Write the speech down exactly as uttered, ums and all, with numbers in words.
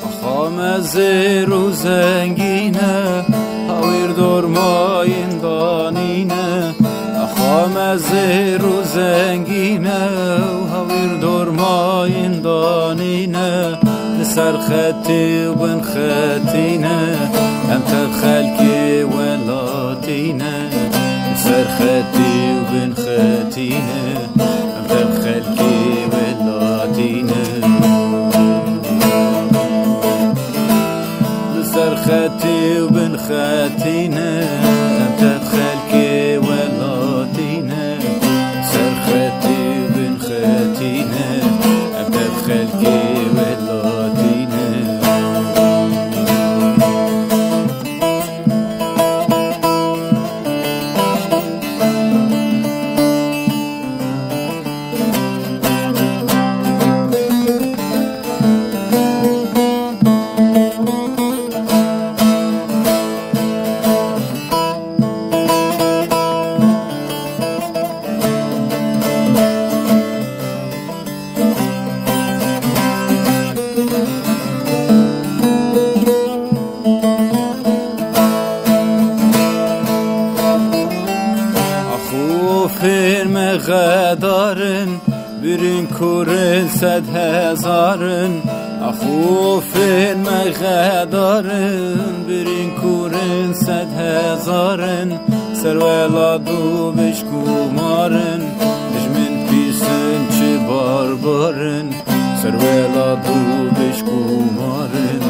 Axa me zêr û zengîn e, hawîr dormayên danîn e. Axa me zêr û zengîn e û hawîr dormayên danîn e. Li ser xetê û bin xetî ne, em tev xelkê welatî ne. Li ser xetê û bin xetî ne, em tev xelkê welatî ne. Li ser xetê û bin xetî ne, em tev xelkê welatî ne. Ser xetê û bin xetî ne, em tev xelkê welatî ne. Axûfên me xedarin, birîn kurin sed hezarin. Axûfên me xedarin, birîn kurin sed hezarin. Ser welat û bişkumarin, dijmin pîsin çi barbarin. Ser welat û bişkumarin,